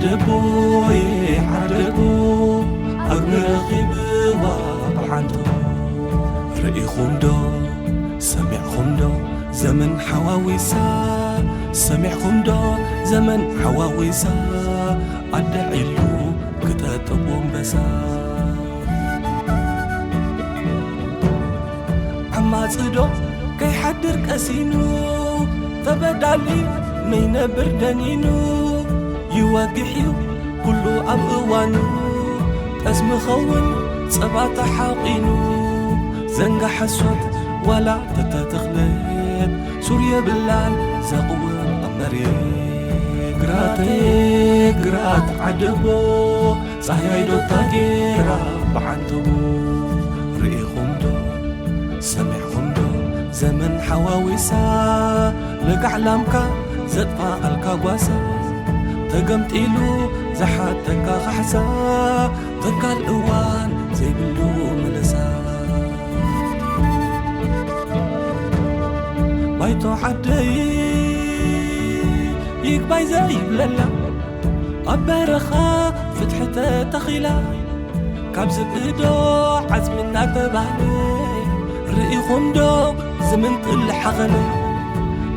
ዓደቦየ ዓደቦ፣ ኣግሪ ረኺብዋ ብሓንቶ። ርኢኹም ዶ ሰሚዕኹም ዶ ዘመን ሓዋዊሳ? ሰሚዕኹም ዶ ዘመን ሓዋዊሳ? ኣደ ዒሉ ክጠጥቦ ኣንበሳ። ዓማጺ ዶ ከይሓድር ቀሲኑ፣ ተበዳሊ ነይነብር ደኒኑ። ይወግሕ እዩ ኩሉ ኣብ እዋኑ፣ ጠስሚ ኸውን ጸባ ተሓቒኑ። ዘንጋ ሓሶት ዋላ ተተተኽለት፣ ሱር የብላን ዘቕውም ኣብ መሬት። ግራተይ ግራት ዓደቦ፣ ጻህያይ ዶ ታጌራ ብዓንተቦ። ርኢኹም ዶ ሰሚዕኹም ዶ ዘመን ሓዋዊሳ? ለጋዕ ላምካ ዘጥፋኣልካ ጓሳ፣ ተገምጢሉ ዝሓተካ ካሕሳ፣ ተካል እዋን ዘይብሉ ምልሳ። ባይቶ ዓደይ ይግባይ ዘይብለላ፣ ኣብ በረኻ ፍትሒ ተተኺላ፣ ካብ ዝብኢ ዶ ዓጽሚ እናተባህለ፣ ርኢኹም ዶ ዝምንጥል ሓኸለ?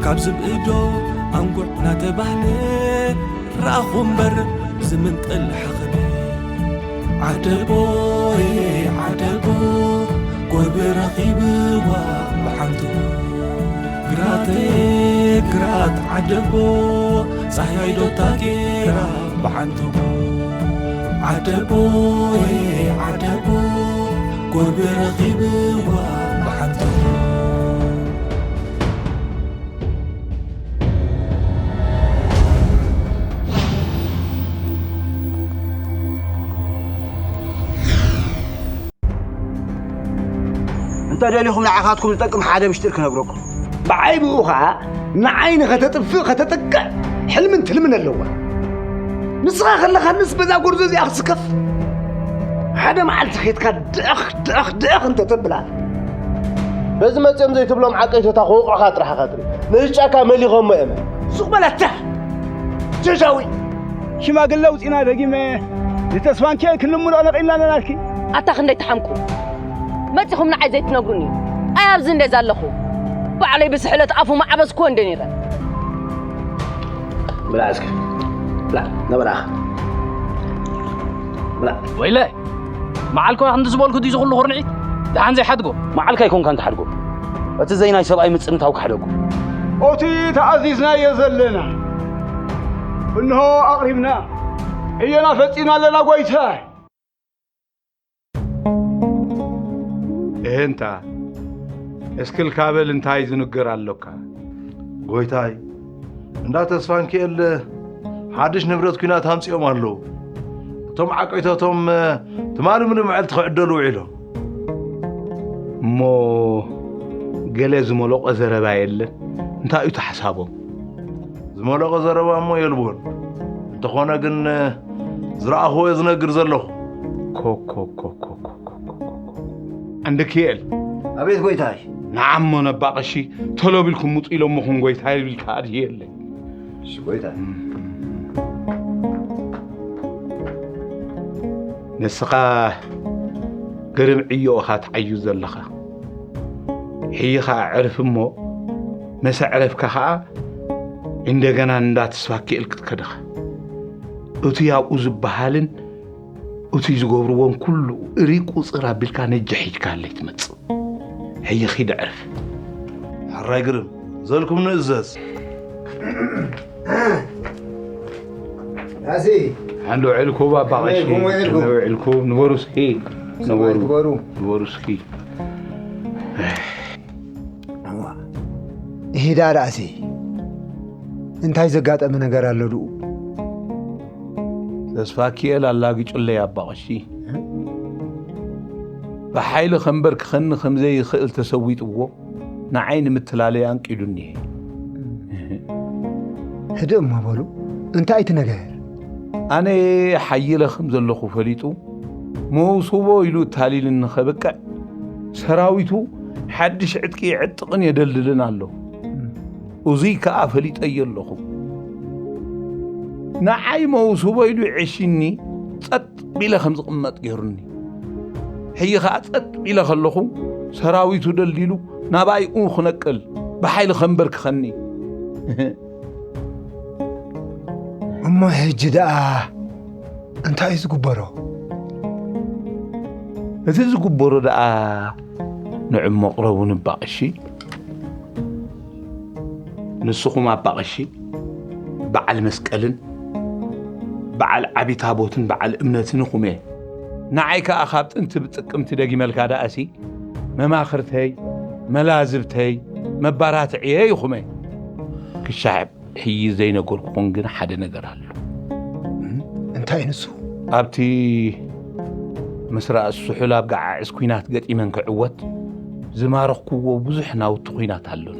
ካብ ዝብኢ ዶ ኣንጉዕ እናተባህለ፣ ረኣኹ እምበር ዝምንጥል ሓኸለ። ዓደቦይ ዓደቦ፣ ጎርቢ ረኺብዋ ብሓንቱ። ግራተይ ግራት ዓደቦ፣ ጻህያይ ዶ ታጌራ ብሓንቱ። ዓደቦይ ዓደቦ፣ ጎርቢ ረኺብዋ ብሓንቱ። እንተ ደሊኹም ንዓኻትኩም ዝጠቅም ሓደ ምሽጢር ክነግረኩም። ብዓይ ብኡ ኸዓ ንዓይ ንኸተጥፍእ ኸተጥቅዕ ሕልምን ትልምን ኣለዋ። ንስኻ ኸለኻንስ በዛ ጎርዞ እዚኣ ክስከፍ? ሓደ መዓልቲ ኼድካ ድእኽ ድእኽ ድእኽ እንተ ተብላ፣ በዚ መጺኦም ዘይትብሎም ዓቀይቶታ ክወቕዑኻ ጥራሕ ኢኻ ትርኢ። ነዚ ጫካ መሊኾሞ እዮም። ሱቕ በል ኣታ ጀጃዊ! ሽማግለ ኣውጺና ደጊመ ንተስፋንኪኤል ክንልምኖ ነቒልና ኣለናልኪ። ኣታ ክንደይ ትሓምቁ መጺኹም ንዓይ ዘይትነግሩኒ? ኣይ ኣብዚ እንዴ ዘለኹ ባዕለይ ብስሕለት ኣፉ ማዓበስኩዎ እንዴ ነይረ። ብላ እስኪ። ብላ፣ ነበራኻ። ብላ። ወይለ! መዓልከ ክንዲ ዝበልኩ ድዩ ዝኹሉ ኹርንዒት? ደሓን ዘይሓድጎ? መዓልካ ኣይኮንካን ትሓድጎ። እቲ ዘይናይ ሰብኣይ ምጽንታው ክሓደጉ። ኦቲ ተኣዚዝናዮ ዘለና እንሆ ኣቕሪብና። ዕዮና ፈጺምና ኣለና ጐይታይ። እህንታ፣ እስክልካ በል እንታይ ዝንገር ኣሎካ? ጐይታይ፣ እንዳ ተስፋንኪኤል ሓድሽ ንብረት ኲናት ኣምጺኦም ኣለዉ። እቶም ዓቀይቶቶም ትማሊ ምሉእ መዓልቲ ክዕደሉ ውዒሎም። እሞ ገለ ዝመለቖ ዘረባ የለን? እንታይ እዩ እቲ ሓሳቦም? ዝመለቐ ዘረባ እሞ የልቦን። እንተኾነ ግን ዝረኣኽዎ እየ ዝነግር ዘለኹ። ኮኮኮኮኮኮኮኮኮ። ኣንድክኤል። ኣቤት ጐይታይ። ንዓሞ ነባቐሺ ቶሎ ቢልኩም ምጹ ኢሎምኹም ጐይታይ ቢልካ ኣድህየለይ። እሺ ጐይታይ። ንስኻ ግርም ዕዮ ኢኻ ትዓዩ ዘለኻ። ሕይኻ ኣዕርፍ እሞ መሰ ዕረፍካ ኸኣ እንደገና እንዳ ተስፋኪኤል ክትከድኻ። እቱይ ኣብኡ ዝበሃልን እቱይ ዝገብርዎን ኩሉ እሪ ቁጽር ኣቢልካ ነጃ ሒድካ ኣለይ ትመጽእ። ሕይኺ ደዕርፍ። ሕራይ ግርም፣ ዘልኩም ንእዘዝ። ኣሲ። ሓንዶ ውዒልኩም ኣባ ቀሺ? ከመይ ውዒልኩም? ከመይ ውዒልኩም? ንበሩ እስኪ። ሰማይ ንበሩ። ግበሩ። ንበሩ እስኪ። እዋ። ይሄዳ ራእሲ። እንታይ ዘጋጠመ ነገር ኣሎ ድኡ? ተስፋኪኤል ኣላጊጩለይ ኣባ ቀሺ። ብሓይሊ ከንበርክኸኒ ከም ዘይኽእል ተሰዊጥዎ፣ ንዓይ ንምትላለይ ኣንቂዱኒ። ህድእ እሞ በሉ፣ እንታይ እቲ ነገር? ኣነ ሓይለ ከም ዘለኹ ፈሊጡ፣ መውስቦ ኢሉ እታሊልኒ ኸብቅዕ፣ ሰራዊቱ ሓድሽ ዕጥቂ ይዕጥቕን የደልድልን ኣሎ። እዙይ ከኣ ፈሊጠዮ ኣለኹ። ንዓይ መውስቦ ኢሉ ይዕሽኒ፣ ጸጥ ቢለ ከም ዝቕመጥ ገይሩኒ። ሕጂ ኸኣ ጸጥ ቢለ ከለኹ፣ ሰራዊቱ ደልዲሉ ናባይኡ ክነቅል፣ ብሓይሊ ከንበርክኸኒ። እሞ ሕጂ ደኣ እንታይ እዩ ዝግበሮ? እቲ ዝግበሮ ደኣ ንዑ መቕረቡ ንባቕሺ። ንስኹም ኣባቕሺ በዓል መስቀልን በዓል ዓቢ ታቦትን በዓል እምነትን ኢኹም እየ። ንዓይ ከኣ ካብ ጥንቲ ብጥቅምቲ ደጊመልካ ደኣሲ መማኽርተይ፣ መላዝብተይ፣ መባራትዕየይ ኢኹም እየ። ክሻዕብ ሕጂ ዘይነገርኩኹም ግን ሓደ ነገር ኣሎ። እንታይ ንሱ? ኣብቲ ምስ ራእሲ ስሑል ኣብ ገዓዕስ ኲናት ገጢመን ክዕወት ዝማረኽኩዎ ብዙሕ ናውቲ ኲናት ኣሎኒ።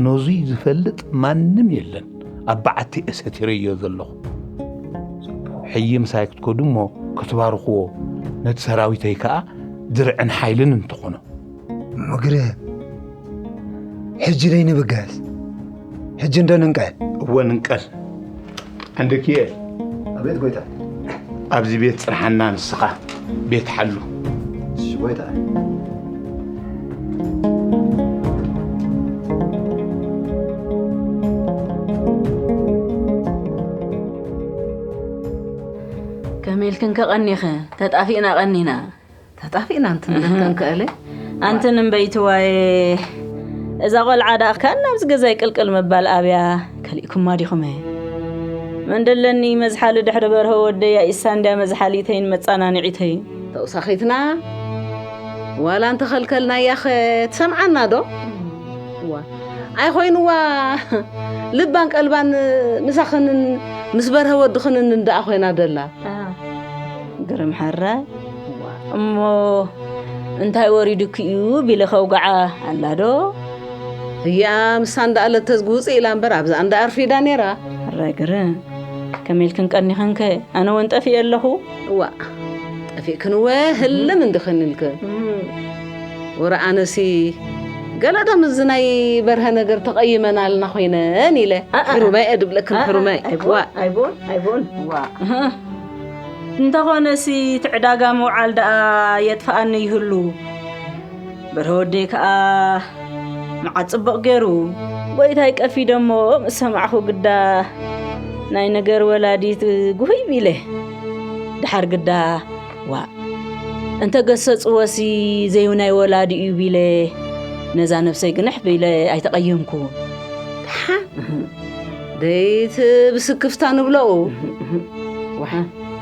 ነዙይ ዝፈልጥ ማንም የለን። ኣብ በዓቲ እየ ሰቲረዮ ዘለኹ። ሕጂ ምሳይ ክትከዱ እሞ ክትባርኽዎ፣ ነቲ ሰራዊተይ ከኣ ድርዕን ሓይልን እንትኾኖ። እሞ ግርም፣ ሕጂ ደይንብገስ፣ ሕጂ እንዶ ንንቀል። እወ ንንቀል። ዓንደኪኤል። ኣቤት ጎይታ። ኣብዚ ቤት ጽንሓና ንስኻ፣ ቤት ሓሉ። እሺ ጎይታ። ከመይ ኢልክን ከቐኒኸ? ተጣፊእና ቀኒና። ተጣፊእና እንትንብል እህ። ከንክእለ። ኣንቲ ንበይትዋየ፣ እዛ ቖልዓ ደኣ ካን ናብዚ ገዛይ ቅልቅል ምባል ኣብያ ከሊእኩማ ዲኹመ? መን ደለኒ መዝሓሊ ድሕሪ በርሀ ወደይ ኣኢሳ እንድያ መዝሓሊተይን መጸናንዒተይን። ተውሳኺትና ዋላ እንተኸልከልናያኸ ትሰምዓና ዶ? እዋ። ኣይኾይንዋ ልባን ቀልባን ምሳኽንን ምስ በርሀ ወድኽንን እንደኣ ኮይና ደላ። ኣሃ። ግርም ሓራይ። እዋ። እሞ እንታይ ወሪዱኪ እዩ ቢለ ከውግዓ ኣላ ዶ? እያ ምሳ እንዳኣለት ተዝግውጽ ኢላ እምበር ኣብዛ እንዳ ኣርፊዳ ነይራ። ሓራይ ግርም። ከመይ ኢልክን ቀኒኽንከ? ኣነ እውን ጠፊኤ ኣለኹ። እዋ፣ ጠፊእክን እወ ህልም እንድኽን ኢልክን። እም። ወረ ኣነሲ ገለ ዶ ምስዚ ናይ በርሀ ነገር ተቐይመናልና ኮይነን ኢለ። ኣኣ። ሕሩመይ እየ ድብለክን፣ ኣኣ፣ ሕሩመይ። ኣይቦን፣ ዋ። ኣይቦን፣ ኣይቦን። ዋ። እህ። እንተኾነሲ እቲ ዕዳጋ ምውዓል ደኣ የጥፍኣኒ ይህሉ። በርሀ ወደይ ከኣ መዓት ጽቡቕ ገይሩ። ጎይታይ ቀፊዶሞ ምስ ሰማዕኹ ግዳ ናይ ነገር ወላዲት ጉህይ ቢለ። ድሓር ግዳ ዋእ፣ እንተ ገሰጽዎሲ ዘይው ናይ ወላዲ እዩ ቢለ፣ ነዛ ነብሰይ ግንሕ ቢለ ኣይተቐየምኩ። ደሓ፣ ደይት ብስክፍታ ንብለኡ። ዋሓ፣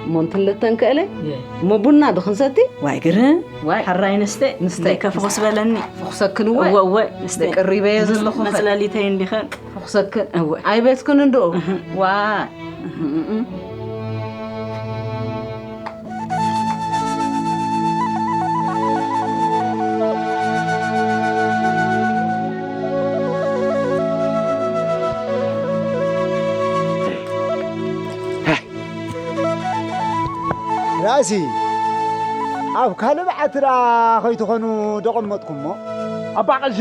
እሞ እንትንለተን ከእለ፣ የ። እሞ ቡና ዶ ክንሰቲ? ዋይ ግርም፣ ዋይ። ሓራይ ንስተ፣ ንስተ፣ ደይ ከፍኹስ ንስተ። በለኒ። ፍኹሰክን እወ። እወ፣ እወ፣ ንስተ። ደይ ቀሪበየ ንስ-፣ ዘለኹ ኸ? መጽለሊተይ እንዲኸን። ፍኹሰክን። እወ። ኣይቤትክን እንዶ? እህ። ዋይ። እህ፣ እህ፣ እህ። ራእሲ፣ ኣብ ካልእ በዓቲ ደኣ ከይትኾኑ ደቐመጥኩሞ? ኣባ ቀሺ፣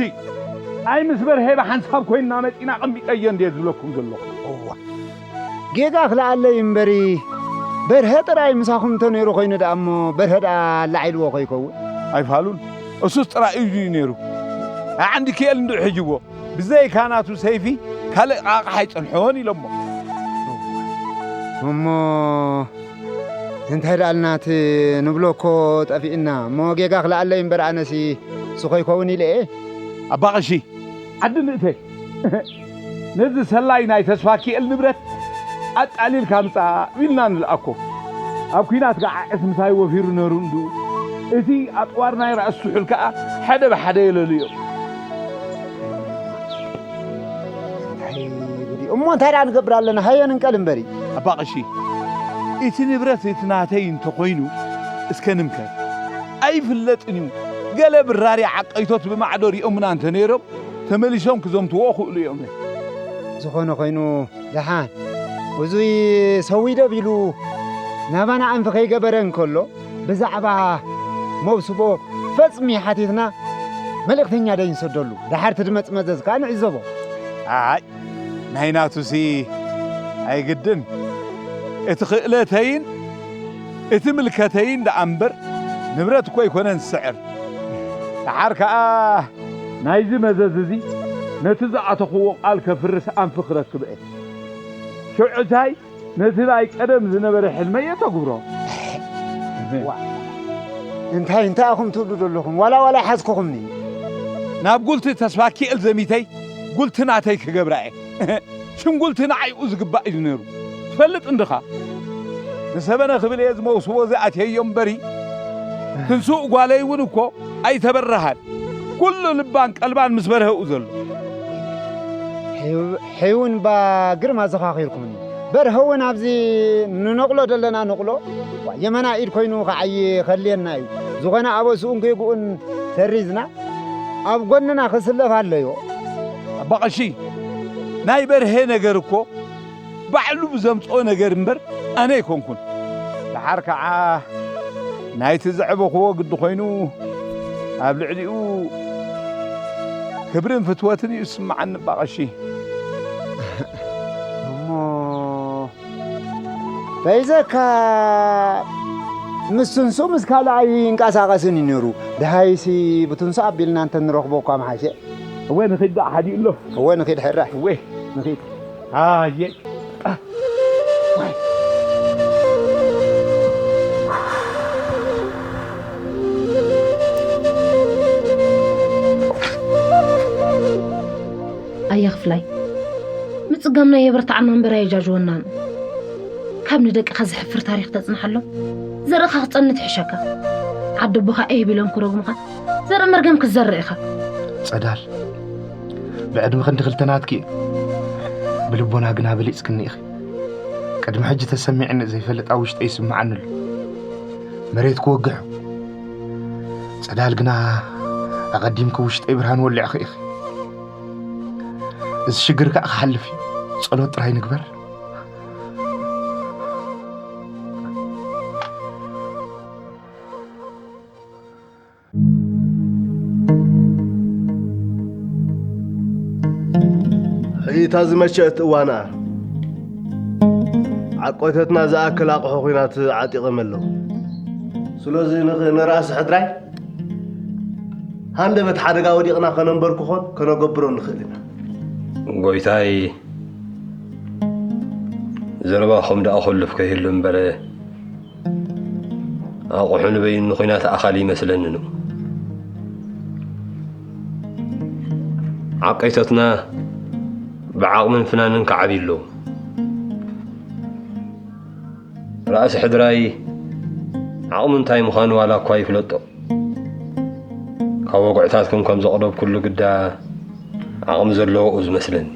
ኣይ ምስ በርሄ ብሓንሳብ ኮይንና መጺና ቀሚጠዮ እንድየ ዝብለኩም ዘለኹ። እዋ፣ ጌጋ ክልኣለይ እምበሪ፣ በርሀ ጥራይ ምሳኹም እንተነይሩ ኮይኑ ደኣ እሞ፣ በርሀ ደኣ ኣላዒልዎ ከይከውን። ኣይፋሉን፣ እሱስ ጥራይ እዩ ነይሩ። ኣይ ዓንዲ ክኤል እንድኡ ሒጅዎ፣ ብዘይካ ናቱ ሰይፊ ካልእ ኣቕሓ ኣይጸንሖን ኢሎሞ። እሞ እንታይ ደኣልና እቲ ንብሎ እኮ ጠፊእና። እሞ ጌጋ ክልኣለይ እምበር ኣነሲ እሱ ከይከውን ኢለ እየ። ኣባ ቀሺ፣ ዓዲ ንእተ። ነዚ ሰላይ ናይ ተስፋኪኤል ንብረት ኣቃሊልካ ምጻእ ኢልና ንልኣኮ። ኣብ ኲናት ገዓዕስ ምሳይ ወፊሩ ነሩ እንድኡ። እቲ ኣጥዋር ናይ ራእሲ ስሑል ከኣ ሓደ ብሓደ የለልዮ። እንታይ ጉድ እዩ። እሞ እንታይ ደኣ ንገብር ኣለና? ሃየ ንንቀል እምበሪ። ኣባ ቀሺ፣ እቲ ንብረት እቲ ናተይ እንተኾይኑ እስከ ንምከር። ኣይፍለጥን እዩ። ገለ ብራሪ ዓቀይቶት ብማዕዶ ሪኦምና እንተነይሮም፣ ተመሊሶም ክዘምትዎ ክእሉ እዮም። ዝኾነ ኮይኑ፣ ደሓን፣ እዙይ ሰዊደ ቢሉ ናባና ኣንፊ ከይገበረ እንከሎ፣ ብዛዕባ መውስቦ ፈጽሚ ሓቲትና፣ መልእኽተኛ ደይንሰደሉ። ደሓር ትድመጽ መዘዝ ከኣ ንዕዘቦ። ኣይ፣ ናይ ናቱሲ ኣይግድን። እቲ ክእለተይን እቲ ምልከተይን ደኣ እምበር፣ ንብረት እኮ ኣይኮነን ዝስዕር። ደሓር ከኣ ናይዚ መዘዝ እዚ ነቲ ዝኣተኽዎ ቃል ከፍርስ ኣንፊ ክረክብ እየ። ሽዑ እንታይ ነቲ ናይ ቀደም ዝነበረ ሕልመይ እየ ተግብሮ። ዋ፣ እንታይ እንታይ ኢኹም ትብሉ ዘለኹም? ዋላ ዋላ ሓዝኩኹምኒ። ናብ ጉልቲ ተስፋኪኤል ዘሚተይ ጉልቲ ናተይ ክገብራ እየ። ሽም ጉልቲ ንዓይኡ ዝግባእ እዩ ነይሩ። ትፈልጥ እንድኻ? ንሰበነ ክብል እየ ዝመውስቦ ዝኣትየዮ እምበሪ፣ ትንሱእ ጓለይ እውን እኮ ኣይተበረሃን። ኩሉ ልባን ቀልባን ምስ በርሀኡ ዘሎ። ሕዩ-፣ ሕዩን እባ ግርማ ዘኻኺርኩምኒ። በርሀ እውን ኣብዚ ንነቕሎ ዘለና ነቕሎ፣ ዋ፣ የመና ኢድ ኮይኑ ክዓዪ ከድልየና እዩ። ዝኾነ ኣበስኡን ጌግኡን ሰሪዝና፣ ኣብ ጎንና ክስለፍ ኣለዮ። ኣባ ቀሺ፣ ናይ በርሀ ነገር እኮ ባዕሉ ብዘምጽኦ ነገር እምበር ኣነ ኣይኮንኩን። ደሓር ከዓ ናይቲ ዘዕበኽዎ ግዲ ኮይኑ ኣብ ልዕሊኡ ክብርን ፍትወትን እዩ ዝስምዓኒ ኣባ ቀሺ። እሞ ፈይዘካ ምስ ትንሱ ምስ ካልኣይ ይንቀሳቐስን እዩ ነይሩ። ደሃይሲ ብትንሱ ኣቢልና እንተ ንረኽቦ እኳ ምሓሸ። እወ ንኺድ ደኣ ሓዲኡ ኣሎ። እወ ንኺድ ሕራይ። እወ ንኺድ። ኣየ። ኣየ ክፍላይ፣ ምጽጋምና የበርትዓና እምበር ኣየጃጅወናን። ካብ ንደቅኻ ዘሕፍር ታሪኽ ተጽንሓሎም፣ ዘርእኻ ክጸንት ይሕሸካ። ዓዲ ኣቦኻ እህብ ኢሎም ክረግሙኻ፣ ዘርኢ መርገም ክትዘርእ ኢኻ። ጸዳል፣ ብዕድመ ክንዲ ክልተ ናትኪ እዩ። ብልቦና ግና በሊጽክኒ ኢኺ። ቅድሚ ሕጂ ተሰሚዕኒ ዘይፈልጥ ኣብ ውሽጠይ ይስምዓኒ ኣሎ። መሬት ክወግሑ። ጸዳል ግና ኣቐዲምኪ ውሽጠይ ብርሃን ወሊዕኺ ኢኺ። እዚ ሽግር ከኣ ክሓልፍ እዩ። ጸሎት ጥራይ ንግበር። ሕጂ እታ ዝመቸት እዋን እያ። ዓቆይተትና ዝኣክል ኣቕሑ ኲናት ዓጢቖም ኣለዉ። ስለዚ ንኽ-፣ ንራእሲ ሕድራይ ሃንደበት ሓደጋ ወዲቕና ከነንበርክኾን ከነገብሮን ንኽእል ኢና። ጎይታይ፣ ዘረባኹም ደኣ ኩልፍ ከይህሉ እምበረ፣ ኣቑሑ ንበይኑ ንኹናት ኣኻሊ ይመስለኒ ነው። ዓቀይቶትና ብዓቕምን ፍናንን ክዓብዩ ኣለዎም። ራእሲ ሕድራይ ዓቕሙ እንታይ ምዃኑ ዋላ እኳ ይፍለጦ። ካብ ወግዕታትኩም ከም ዘቕረብኩሉ ግዳ ዓቕሚ ዘለዎ እዩ ዝመስለኒ።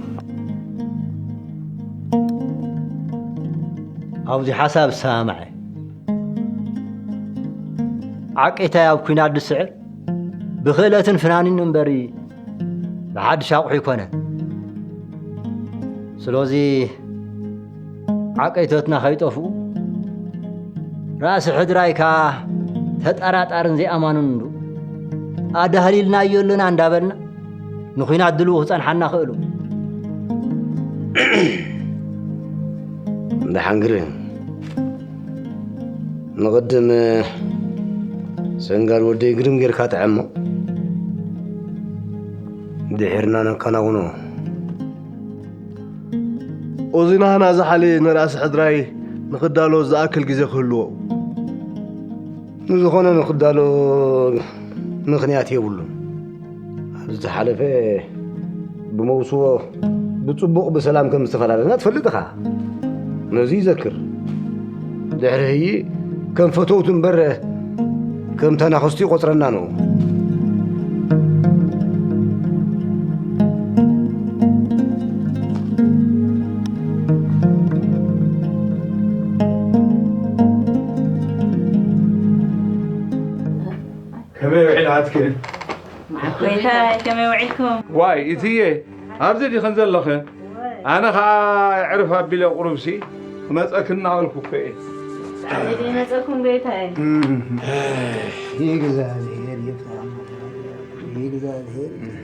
ኣብዚ ሓሳብ እሰማማዕ። ዓቂታይ ኣብ ኲናት ዝስዕር ብኽእለትን ፍናንን እምበሪ ብሓድሽ ኣቑሑ ኣይኮነን። ስለዚ ዓቀይቶትና ከይጠፍኡ ራእሲ ሕድራይ ከኣ ተጠራጣርን ዘይኣማንን እንዱ ኣዳህሊልናዮ ኣለና እንዳበልና ንኹናት ድልው ክጸንሓና ክእሉ። ደሓን ግርም። ንቕድም ሰንጋል ወደይ ግርም ጌርካ ጥዐሞ። ድሒርና ነከናውኖ። እዚ ናህና ዝሓሊ ንራእሲ ሕድራይ ንኽዳሎ ዝኣክል ግዜ ክህልዎ። ንዝኾነ ንኽዳሎ ምኽንያት የብሉን። ኣብ ዝተሓለፈ ብመውስቦ ብጽቡቕ ብሰላም ከም ዝተፈላለና ትፈልጥ ኢኻ። ነዚ ይዘክር። ድሕሪ ህይ ከም ፈተውቱ እምበር ከም ተናኸስቱ ይቖጽረና ነው። ከመይ ውዒልካ ትክእል? መዓት ጎይታይ፣ ከመይ ውዒልኩም? ዋይ፣ እትዬ፣ ኣብዚ ዲኽን ዘለኽን? ኣነ ኸዓ የዕርፍ ኣቢለ ቁሩብሲ ክመጸክን እናበልኩ እኮ እየ። ኣነ ድየ መጸኩም ጎይታይ? እግዚኣብሔር ይፍታ። እግዚኣብሔር ይፍታ።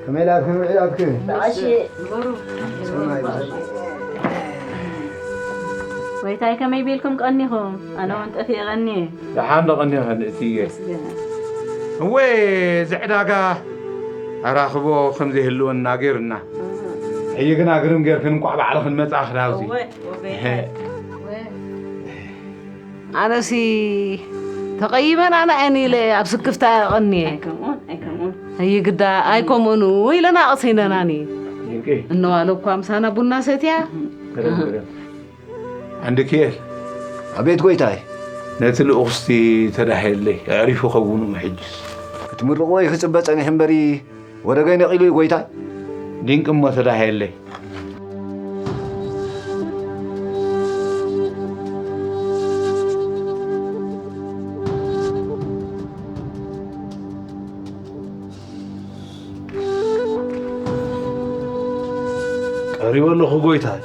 ከመይ ኢላትክን ውዒላትክን? ብቐሺ ሰማይ ወይታይ ከመይ ቤልኩም ቀኒኹም? ኣነ እውን ጠፊኤ ቀኒየ። ደሓን ዶ ቀኒኽን እትየ? እወ እዚ ዕዳጋ ኣራኽቦ ከም ዘይህልወና ገይሩና። ሕጂ ግና ግርም ጌርክን እንቋዕ ባዕልኽን መጻእኽን ኣብዚ። እወ ወገይ ኣነሲ ተቐይመን ኣነ ዓይኒ ኢለ ኣብ ስክፍታ ቀንየ ኣይከምኡን ኣይከምኡን ኣይግዳ ኣይከምኡን ኢለና ኣቕሲነናኒ ድንቂ እነዋለ እኳ ምሳና ቡና ሰትያ ገረም ገረም። ዓንዲ ክኤል ኣቤት ጎይታይ። ነቲ ልኡኽስቲ ተዳህየለይ ኣዕሪፉ ከውኑ ሕጅስ ክትምርቕዎ ይክጽበ ጸኒሕ እምበሪ ወደገይ ነቒሉ እዩ ጎይታይ። ድንቂ እሞ ተዳህየለይ። ቀሪበ ኣለኹ ጎይታይ።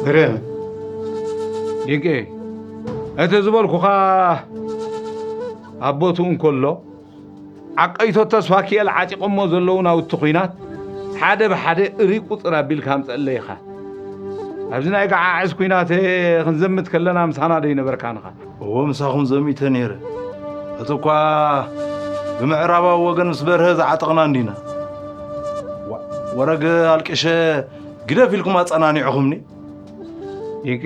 ግርም ድንቂ፣ እቲ ዝበልኩኻ ኣብ ቦትኡ እንከሎ ዓቀይቶት ተስፋኪኤል ዓጢቖሞ ዘለዉ ናውቲ ኲናት ሓደ ብሓደ እርይ ቁጽር ኣቢልካ ኣምጸኣለይ ኢኻ። ኣብዚ ናይ ገዓዕስ ኲናት ክንዘምት ከለና ምሳና ደይነበርካን ኢኻ። እወ ምሳኹም ዘሚተ ነይረ። እቲ እኳ ብምዕራባዊ ወገን ምስ በርሀ ዝዓጠቕና እንዲና። ወረገ ኣልቂሸ ግደፍ ኢልኩም ኣጸናኒዕኹምኒ። ድንቂ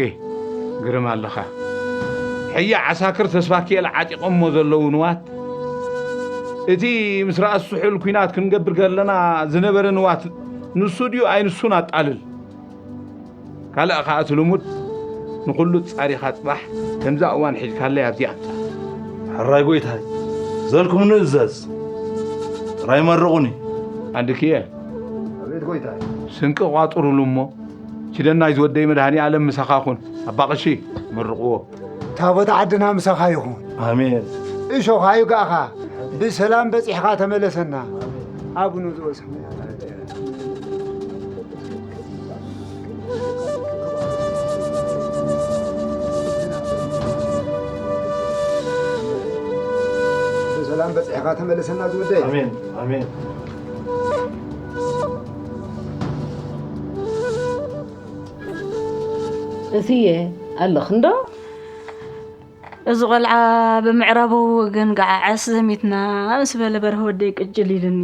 ግርም ኣለኻ። ሕጂ ዓሳክር ተስፋኪኤል ዓጢቖሞ ዘለዉ ንዋት እቲ ምስ ረኣስ ስሑል ኲናት ክንገብር ከለና ዝነበረ ንዋት ንሱ ድዩ ኣይንሱን ኣጣልል። ካልእ ኸኣ እቲ ልሙድ ንኹሉ ጻሪኻ ጽባሕ ከምዛ እዋን ሒዝካለይ ኣብዚኣ ኣምጻ። ሕራይ ጎይታይ ዘልኩም ንእዘዝ ጥራይ መርቑኒ። ኣንድክየ ኣቤት ጎይታይ። ስንቂ ቋጽሩሉ እሞ ኪደናይ ዝወደይ መድሃኒ ኣለም ምሳኻ ኩን ኣባ ቐሺ መርቕዎ። ታቦት ዓድና ምሳኻ ይኹን። ኣሜን። እሾኻ ይጋእኻ ብሰላም በጺሕኻ ተመለሰና። ኣቡኑ ዘበሰማያት ብሰላም በጺሕኻ ተመለሰና ዝወደይ። ኣሜን ኣሜን። እትየ ኣለኽ እንዶ? እዚ ቆልዓ ብምዕራባዊ ወገን ገዓዓስ ዘሚትና ምስ በለ በርሀ ወደይ ቅጭል ኢሉኒ።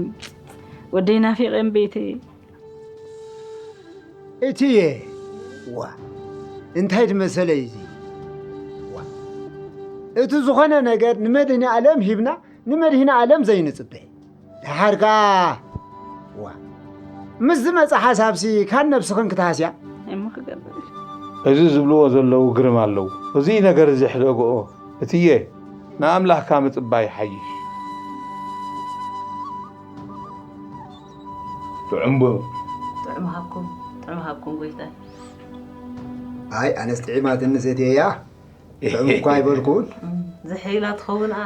ወደይ ናፊቐ እምቤተይ። እትየ ዋ እንታይ ድመሰለ እዚ ዋ እቲ ዝኾነ ነገር ንመድህኒ ኣለም ሂብና ንመድህኒ ኣለም ዘይንጽበ ደሓር ከኣ ዋ ምስ ዝመጸ ሓሳብሲ ካብ ነብስኽን ክትሃስያ እሞ ክገብር እዚ ዝብልዎ ዘለዉ ግርም ኣለዉ። እዚ ነገር እዚ ሕደግኦ እትየ ንኣምላኽካ ምጽባይ ይሓይሽ። ጥዑም ቡን ጥዑም ሃብኩም ጥዑም ሃብኩም ጎይታይ። ኣይ ኣነስ ጥዒማትኒ ሰትየያ ጥዑም እኳ ኣይበልኩን። ዝሕይላ ትኸውን ኣ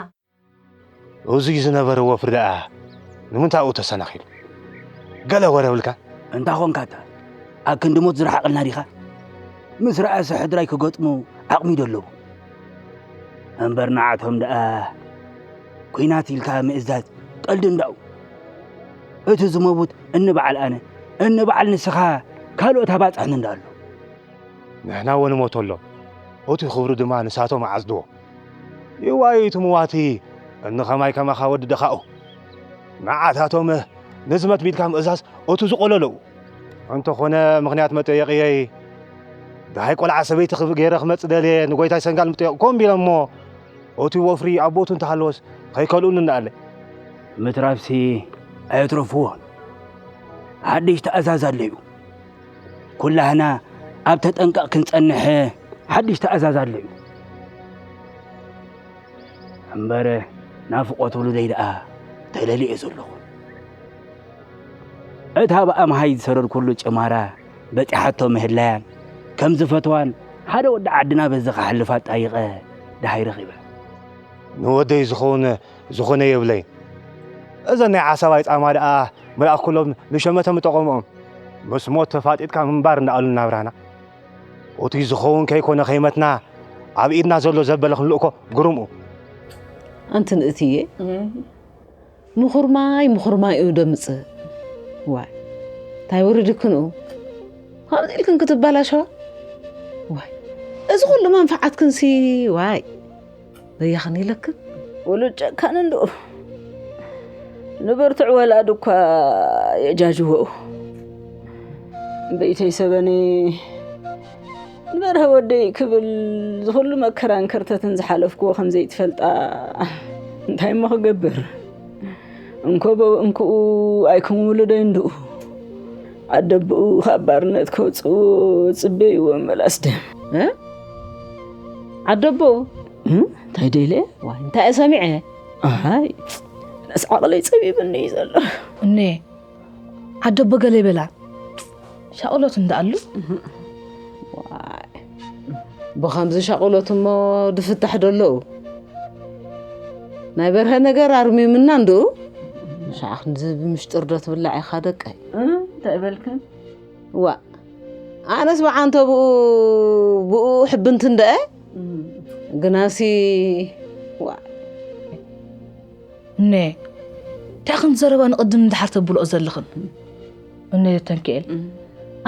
እዙይ ዝነበረ ወፍሪ ደኣ ንምንታይ ኣብኡ ተሰናኺሉ? ገለ ወረ ብልካ? እንታይ ኾንካታ? ኣብ ክንዲ ሞት ዝረሓቐልና ዲኻ? ምስ ረኣሰ ሕድራይ ክገጥሙ ዓቕሚ ዶ ኣለዎ? እምበር ንዓቶም ደኣ ኲናት ኢልካ ምእዛዝ ቀልዲ እንዳኡ። እቲ ዝመውት እኒ በዓል ኣነ እኒ በዓል ንስኻ ካልኦት ኣባጽሕኒ እንዳኣሉ። ንሕና እውን ንሞተሎም፣ እቲ ክብሪ ድማ ንሳቶም ኣዓጽድዎ። ይዋዩ እቲ ምዋቲ እኒ ኸማይ ከማኻ ወዲ ደኻኡ። ንዓታቶም ንዝመት ቢልካ ምእዛዝ እቲ ዝቆለለኡ። እንተኾነ ምኽንያት መጠየቕየይ ደሃይ ቆልዓ ሰበይቲ ገይረ ክመጽእ ደልየ ንጎይታይ ሰንጋል ምጠየቕኮ እምቢ ኢለ እሞ እቲ ወፍሪ ኣብ ቦቱ እንተሃለወስ ኸይከልኡኒ እንዳኣለ። ምትራፍሲ ኣየትረፍዎን። ሓድሽ ተኣዛዝ ኣለ እዩ። ኩላህና ኣብ ተጠንቀቕ ክንጸንሕ ሓድሽ ተኣዛዝ ኣሎ እዩ። እምበር ናፍቖት ውሉደይ ደኣ ተለሊኤ ዘለኹ። እታ ብኣምሃይ ዝሰረርኩሉ ጭማራ በጺሓቶ ምህላያን ከም ዝፈትዋን ሓደ ወዲ ዓድና በዚ ክሓልፍ ኣጣይቐ ደሃይ ረኺበ። ንወደይ ዝኸውን ዝኾነ የብለይን። እዘን ናይ ዓሳባይ ጻማ ደኣ መልኣኽኩሎም ንሸመተ ምጠቐምኦም። ምስ ሞት ተፋጢጥካ ምንባር እንዳኣሉ ናብራና። እቲ ዝኸውን ከይኮነ ከይመትና ኣብ ኢድና ዘሎ ዘበለ ክንልእኮ ግሩምኡ። ኣንቲ ንእትዬ ምኹርማይ ምኹርማይ እዩ ደምፅእ። ዋይ እንታይ ወሪድክንኡ ከምዚ ኢልክን ክትበላሸዋ? ዋይ እዚ ኩሉ መንፍዓትክንሲ ዋይ በያኽን ኢለክን። ውሉድ ጨካን እንድኡ ንብርቱዕ ወላድ እኳ የጃጅወኡ። እምበይተይ ሰበነ ንበርሀ ወደይ ክብል ዝኹሉ መከራን ከርተትን ዝሓለፍክዎ ከም ዘይትፈልጣ እንታይ እሞ ክገብር? እንኮ በው እንክኡ ኣይክም ውሉደይ እንድኡ ኣደብኡ ካብ ባርነት ከውፅኡ ፅበይዎ መላስ ደም። እ? ዓደቦ እንታይ ደይለ? ዋይ እንታይ እየ ሰሚዐ? ኣይ ነስ ዓቕለይ ፀቢብኒ እዩ ዘሎ። እኔ ዓደቦ ገለ ይበላ ሻቕሎት እንዳኣሉ። ብኸምዚ ሻቕሎት እሞ ድፍታሕ ዶ ኣለዉ? ናይ በርሀ ነገር ኣርሚምና እንድኡ። ሻዕ ክንዚ ብምሽጥር ዶ ትብላዕ ኢኻ ደቀይ? እንታይ በልክን? ዋእ ኣነስ ብዓንተብኡ ብኡ ሕብንቲ እንደአ ግናሲ ዋእ እነ እንታይ ክንዘረባ ንቕድም እንድሓር ተብልኦ ዘለኽን እነ ተንክኤል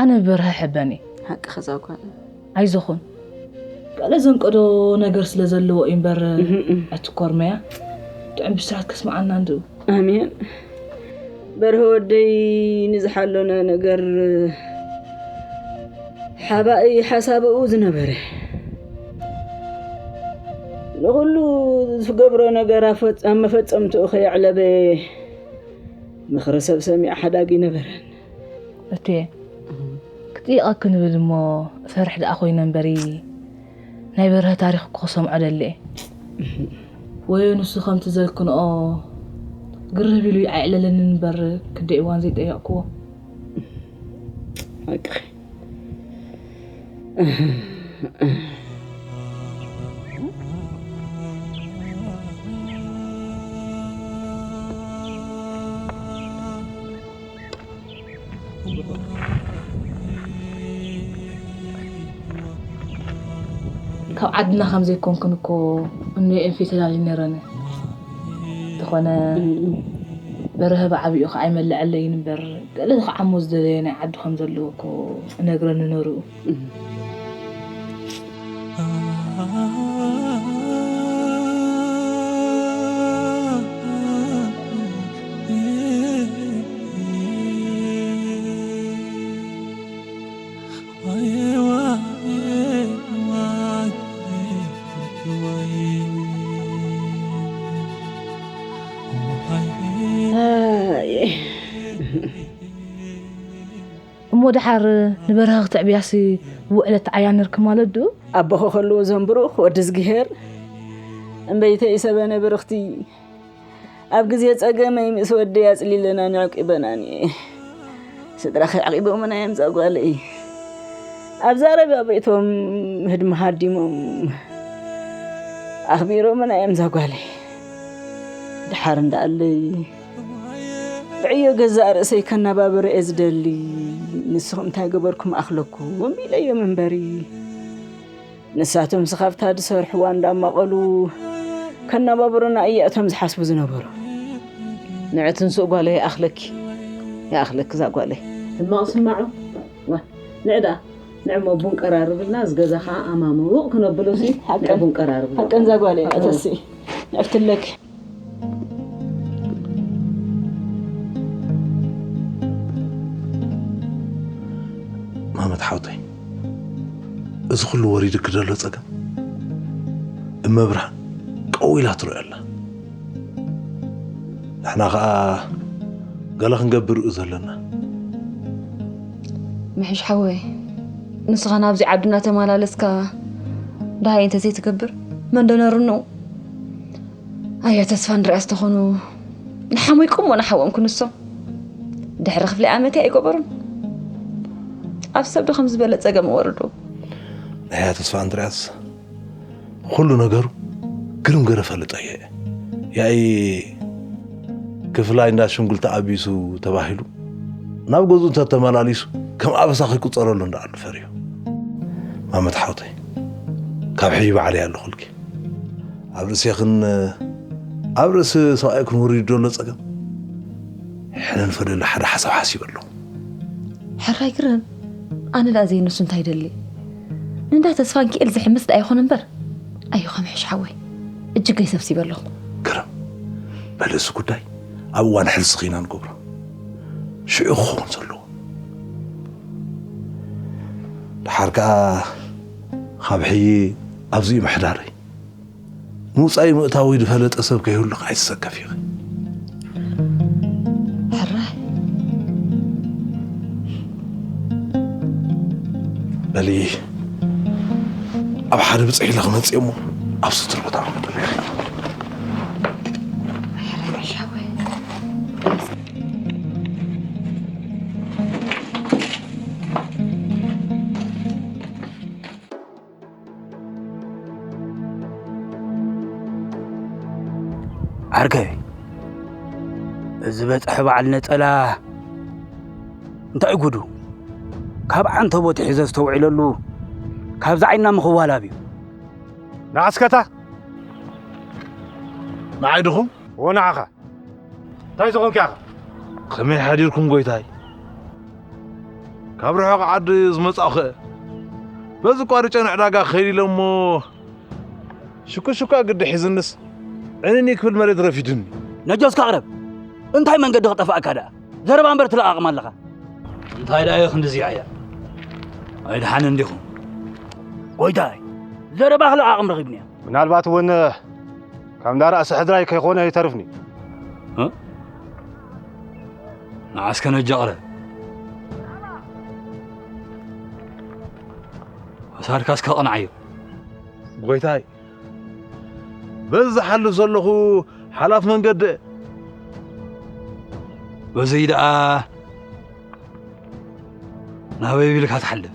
ኣነ በርሀ ሕበኒ ሓቂ ኸዛጓል ኣይዞኹን ገለ ዘንቀዶ ነገር ስለ ዘለዎ እዩ እምበር ኣይትኮርመያ ጥዑም ብስራት ከስምዓና እንድኡ ኣሜን በርሀ ወደይ ንዝሓሎና ነገር ሓባኢ ሓሳብኡ ዝነበረ ንኹሉ ዝገብሮ ነገር ኣብ መፈጸምትኡ ከየዕለበ ምኽሪ ሰብ ሰሚዑ ሓዳጊ ነበረን። እቴ ክጥይቐኪ ንብል እሞ እፈርሕ ደኣ ኮይነ እምበሪ ናይ በርሀ ታሪኽ እኮ ክሰምዖ ደሊ እየ። ወዮ ንሱ ከምቲ ዘልክንኦ ግርህብ ኢሉ ኣይዕለለንን እምበር ክንደይ እዋን ዘይጠየቕክዎ። ሓቅኺ። ካብ ዓድና ከም ዘይኮንክን እኮ እኖኤን ፌተላሊ ነረን እንተኾነ በርሀ ብዓብኡ ከዓ ኣይመለዐለይን እምበር ገለ ክዓሞ ዝደለየ ናይ ዓዱ ከም ዘለዎ እኮ እነግረኒ ነርኡ እሞ ደሓር ንበረኸ ክትዕብያሲ ውዕለት ትዓያ ነርኪ ማለት ድኡ? ኣቦኺ ከልዎ ዘንብሩኽ ወዲ እዝግሄር እምበይተይ ሰበነ ብርኽቲ ኣብ ግዜ ጸገመይ ምስ ወደይ ኣጽሊለናኒ ኣዕቂበናኒ እየ። ስድራኺ ኣዕቂቦምና እዮም እዛ ጓለይ። ኣብ ዛረባ ቤቶም ህድሚ ሃዲሞም ኣኽቢሮምና እዮም እዛ ጓለይ። ድሓር እንዳኣለይ ብዕዮ ገዛእ ርእሰይ ከነባብር እየ ዝደሊ። ንስኹም እንታይ ገበርኩም ኣኽለኩም ኢለዮም እምበሪ። ንሳቶም ስኻብታ ዝሰርሕዋ እንዳማቐሉ ከነባብሩና እያ እቶም ዝሓስቡ ዝነበሩ። ንዕቲ ንስእ ጓለይ ይኣኽለኪ ይኣኽለኪ እዛ ጓለይ። ሕማቕ ስማዑ። ዋ፣ ንዕ ደኣ ንዕሞ ቡን ቀራርብልና፣ እዚ ገዛ ኸዓ ኣማሙቕ ክነብሎ ሲ ንዕ ሓቀን። ቡን ቀራርብልና። ሓቀን እዛ ጓለይ ንዕተሲ ንዕፍትለኪ። ማመት ሓውተይ፣ እዚ ኩሉ ወሪዱኪ ዘሎ ጸገም፣ እመብርሃን ቀው ኢላ ትሪኦ ኣላ። ንሕና ኸኣ ገለ ክንገብር እዩ ዘለና። ምሕሽ ሓወይ፣ ንስኻ ናብዚ ዓዲ እናተመላለስካ ደሃይ እንተዘይትገብር መን ዶ ነርንኡ? ኣያ ተስፋ እንድርያስ ተኾኑ ንሓሙይ ቁሞ ንሓዎም ክንሶም ድሕሪ ክፍሊ ዓመት ኣይገበሩን። ኣብ ሰብ ዶ ከም ዝበለ ጸገም ወርዱ? ንሕያ ተስፋ እንድርያስ ኩሉ ነገሩ ግርም ገረ ፈልጦ እየ። ያኢ ክፍላይ እንዳ ሽንጉልቲ ኣቢሱ ተባሂሉ ናብ ገዝኡ እንተተመላሊሱ ከም ኣበሳ ከይቁጸረሉ እንዳኣ ንፈርዮ። ማመት ሓውተይ፣ ካብ ሕጂ ባዕለይ ኣለኹልኪ። ኣብ ርእሴኽን ኣብ ርእሲ ሰብኣይክን ወሪዱ ዘሎ ጸገም ሕነ ንፈደሉ ሓደ ሓሳብ ሓሲበ ኣለኹ። ሕራይ ግርም፣ ኣነ ደኣ ዘይነሱ እንታይ ደሊ? ንእንዳ ተስፋንኪኤል ዝሕምስ ደኣ ይኹን እምበር፣ ኣዩ ከምሕሽ ሓወይ፣ እጅገይ ሰብሲበ ኣለኹ። ግርም፣ በል እዚ ጉዳይ ኣብ እዋን ሕልስኺ ኢና ንገብሮ። ሽዑ ክኸውን ዘለዎ። ደሓር ከኣ ካብ ሕጂ ኣብዚ እዩ ምሕዳረይ። ምውጻኢ ምእታዊ ዝፈለጠ ሰብ ከይህሉ ኣይትሰከፍ ኢኺ። ሕራይ በሊ ኣብ ሓደ ብጽሒ ኢለ ክመጽእ እሞ ኣብ ስትር ቦታ ክመጥር ኢኺ። ዓርከይ፣ እዚ በጻሒ በዓል ነጸላ እንታይ ጉዱ? ካብ ዓንተቦ ትሒዘ ዝተውዒለሉ ካብዛ ዓይና ምኽዋላብ እዩ። ንዓስከታ ንዓይ ድኹም? እዎ ንዓኻ። እንታይ ዝኾንካ ኢኻ? ከመይ ሓዲርኩም ጎይታይ? ካብ ርሑቕ ዓዲ ዝመጻኹ እየ። በዚ ቋሪጨ ንዕዳጋ ክኸይድ ኢለ እሞ ሽኩሽኳ ግዲ ሒዝንስ ዕንኒ ክብል መሬት ረፊዱኒ። ነጆስካ ቅረብ። እንታይ መንገዲ ክጠፋእካ ደኣ? ዘረባ እምበር ትለቓቕም ኣለኻ። እንታይ ደኣ እየ ክንድዚ ዓያ? ኣይደሓንን ዲኹም? ጎይታይ፣ ዘረባ ክለቓቕም ረኺብኒ እየ። ምናልባት እውን ካብ እንዳ ራእሲ ሕድራይ ከይኾነ ኣይተርፍኒ። ንዓስከ ነጃቕረ ኣሳድካ እስከ ቐንዓዮ። ጎይታይ፣ በዚ ዝሓልፍ ዘለኹ ሓላፍ መንገዲ እየ። በዙይ ደኣ ናበይ ቢልካ ትሓልፍ?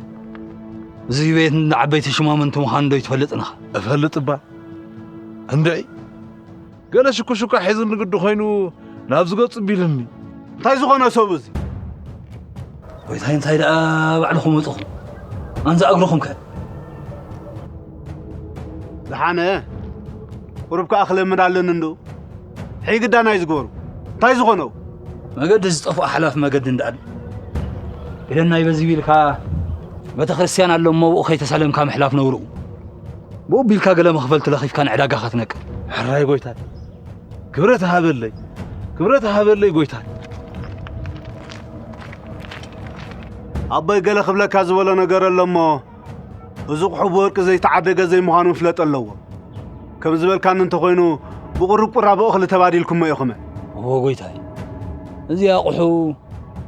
እዚ ቤት እንዳ ዓበይቲ ሽማምንቲ ምዃኑ ዶ ይትፈልጥ ንኻ? እፈልጥ እባ። እንድዒ ገለ ሽኩሽኳ ሒዙ ንግዲ ኮይኑ ናብዚ ገጹ ቢልኒ። እንታይ ዝኾነ ሰብ እዚ? ጎይታይ እንታይ ደኣ ባዕልኹም ወጽኹም። ኣንዛ እግርኹም ከ? ደሓነ ቁሩብ ከኣ ክለምድ ኣለኒ እንዶ። ሕይ ግዳ ናይ ዝገበሩ እንታይ ዝኾነው? መገዲ ዝጠፍኦ ሓላፍ መገዲ እንዳኣል ኢለን ናይ በዚ ቢልካ ቤተ ክርስቲያን ኣሎ እሞ ብኡ ከይተሳለምካ ምሕላፍ ነውርኡ። ብኡ ቢልካ ገለ መኽፈልቲ ለኺፍካ ንዕዳጋ ከትነቅል። ሕራይ ጎይታይ ክብረት ሃበለይ፣ ክብረት ሃበለይ ጎይታይ። ኣቦይ ገለ ክብለካ ዝበሎ ነገር ኣሎ እሞ እዚ ቑሑ ብወርቂ ዘይተዓደገ ዘይምዃኑ ምፍለጥ ኣለዎ። ከም ዝበልካኒ እንተኾይኑ ብቑሩብ ቁራብ እኽሊ ተባዲልኩሞ ኢኹመ። እዎ ጎይታይ፣ እዚ ኣቑሑ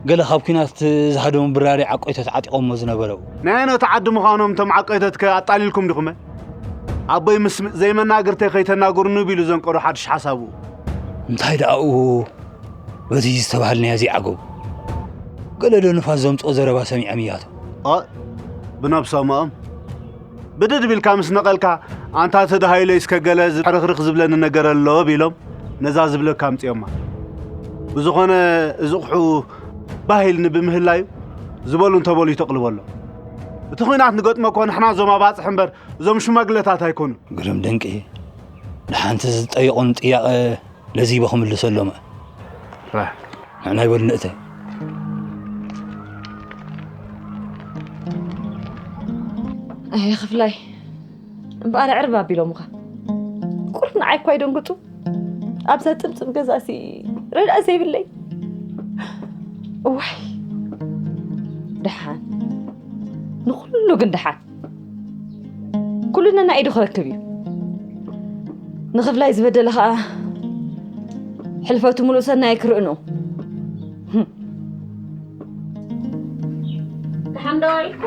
ገለ ካብ ኲናት ዝሃደሙ ብራሪ ዓቆይቶት ዓጢቖሞ ዝነበረው። ናይ ኣየኖት ዓዲ ምዃኖም እቶም ዓቆይቶትከ ኣጣሊልኩም ዲኹመ? ኣቦይ ምስ ዘይመናግርተይ ከይተናግሩኒ ቢሉ ዘንቀዶ ሓድሽ ሓሳቡ። እንታይ ደኣ እዎ በዚ ዝተባህልናዮ ዘይዓገቡ። ገለ ዶ ንፋስ ዘምጽኦ ዘረባ ሰሚዖም እያቶም። ኦ ብነብሶምኦም ብድድ ቢልካ ምስ ነቐልካ ኣንታ ተደሃይለይ እስከ ገለ ዝሕርኽርኽ ዝብለኒ ነገር ኣሎ ቢሎም ነዛ ዝብለካ ኣምጺኦማ። ብዝኾነ እዚ ቑሑ ባህ ኢልኒ ብምህላዩ ዝበሉ እንተበሉ ይተቕልቦ ኣሎ። እቲ ኹናት ንገጥሞ እኮ ንሕና እዞም ኣባጽሕ እምበር እዞም ሽማግለታት ኣይኮኑን። ግርም ድንቂ ንሓንቲ ዝጠየቑን ጥያቐ ለዚበ ክምልሰሎም። ንዕናይ በሉ ንእተ። ኣየ ክፍላይ እምበኣር ዕርብ ኣቢሎምኻ። ቁሩብ ንዓይ እኳ ይደንግጹ። ኣብዛ ጽብጽብ ገዛሲ ረዳእ ዘይብለይ። እዋይ ደሓን ንኹሉ ግን ደሓን። ኩሉ ነናይ ኢዱ ክረክብ እዩ። ንኽፍላይ ዝበደለ ኸኣ ሕልፈቱ ምሉእ ሰናይ ክርእኖ። ደሓን ዶ ኢልኩ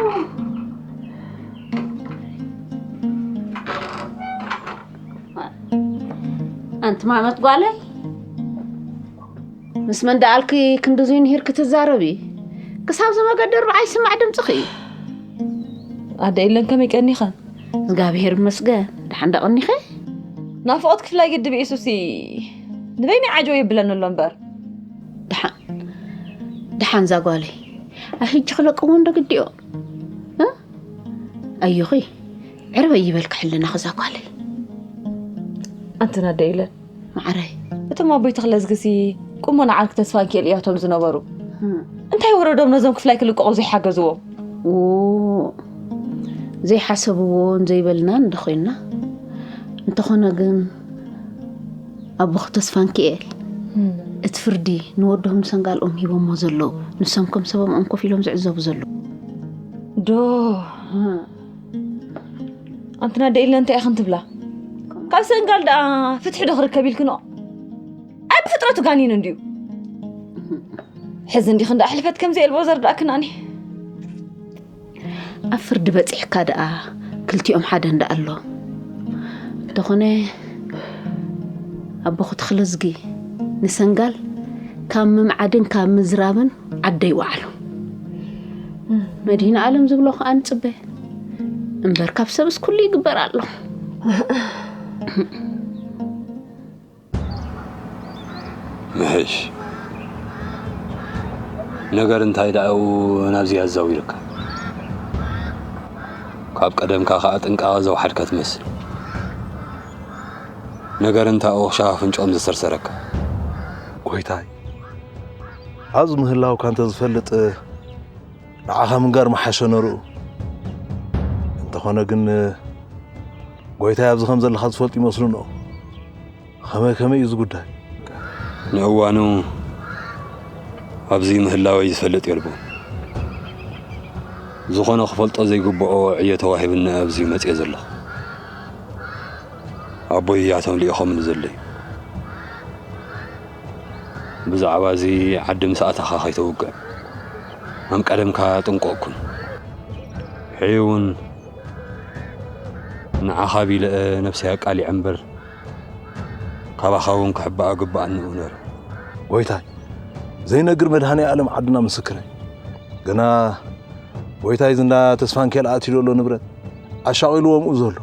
ኣንቲ ማመት ጓለይ ምስ መን ደኣልኪ ክንድዙይ ንሂርኪ ትዛረቢ? ክሳብ ዝመገዲ ርብዓ ይስማዕ ድምፅኺ እዩ። ኣደ ኢለን ከመይ ቀኒኸን? እግዚኣብሔር ይመስገን። ደሓን ዳቐኒኸ? ናፍቖት ክፍላይ ግዲ ብኢሱሲ ንበይነይ ዓጀው የብለኒ ኣሎ እምበር። ደሓን ደሓን ዛጓለይ ኣይ፣ ሕጂ ክለቅዎ እንዶ ግዲኦ። እ? ኣዮኺ፣ ዕርበ ይበልኪ ሕልና ክዛ ጓለይ። ኣንተና ደኢለን። ማዕረይ። እቶም ኣቦይ ተኽለዝግሲ ቁሞና ዓርክ ተስፋ እንኪኤል እያቶም ዝነበሩ። እም። እንታይ ወረዶም ነዞም ክፍላይ ክልቀቑ ዘይሓገዝዎም? ኡ፣ ዘይሓሰብዎን ዘይበልናን እንዶ ኮይንና። እንተኾነ ግን ኣቦኹ ተስፋ እንኪኤል እም። እቲ ፍርዲ ንወዶም ንሰንጋልኦም ሂቦሞ ዘለዉ። ንሶም ከም ሰቦምኦም ኮፍ ኢሎም ዝዕዘቡ ዘለዉ። ዶ? እም። ኣንትና ደኢለ እንታይ ኢኽን ትብላ? ካብ ሰንጋል ደኣ ፍትሒ ዶ ክርከብ ኢልክንኦ? ኣይ ብፍጥረቱ ጋኒኑ እንድዩ። ሕዚ እንዲኽን ደኣ ሕልፈት ከምዘየልቦ ዘርዳእክናኒ። ኣብ ፍርዲ በጺሕካ ደኣ ክልቲኦም ሓደ እንዳ ኣሎ። እንተኾነ ኣቦኹ ተኽለዝጊ ንሰንጋል ካብ ምምዓድን ካብ ምዝራብን ዓደይ ወዓሉ። መድህን ዓለም ዝብሎ ከኣ ንጽበ። እምበር ካብ ሰብስ ኩሉ ይግበር ኣሎ። ምሕሽ። ነገር እንታይ ደኣኡ ናብዚ ኣዛዊርካ? ካብ ቀደምካ ከኣ ጥንቃቐ ዘውሓድካ ትመስል። ነገር እንታኡ ክሻ ኣፍንጭኦም ዘሰርሰረካ? ጎይታይ፣ ኣብዚ ምህላውካ እንተ ዝፈልጥ፣ ንዓኻ ምንጋር ምሓሸ ነርኡ። እንተኾነ ግን፣ ጎይታይ ኣብዚ ከም ዘለኻ ዝፈልጡ ይመስሉኖ። ኸመይ ከመይ እዩ እዚ ጉዳይ? ንእዋኑ ኣብዚ ምህላወይ ዝፈልጥ የልቦን። ዝኾነ ክፈልጦ ዘይግብኦ ዕዮ ተዋሂብኒ ኣብዚ መጽየ ዘለኹ። ኣቦይ እያቶም ልኢኾምኒ ዘለዩ። ብዛዕባ እዚ ዓዲ ምስ ኣተኻ ከይተውግዕ፣ ከም ቀደምካ ጥንቁቕ ኩን። ሕዩ እውን ንዓኻ ቢለ ነብሰይ ኣቃሊዐ እምበር፣ ካባኻ እውን ክሕባእ ግባኣኒ እዩ ነይሩ። ጎይታይ፣ ዘይነግር መድሃኔ ኣለም ዓድና ምስክረይ። ግና ጎይታይ ዝንዳ ተስፋንኬል ኣትዩ ዘሎ ንብረት ኣሻቒልዎም እዩ ዘሎ።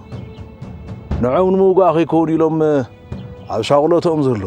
ንዕኦም ንምውጋእ ከይከውን ኢሎም ኣብ ሻቕሎትኦም ዘሎ።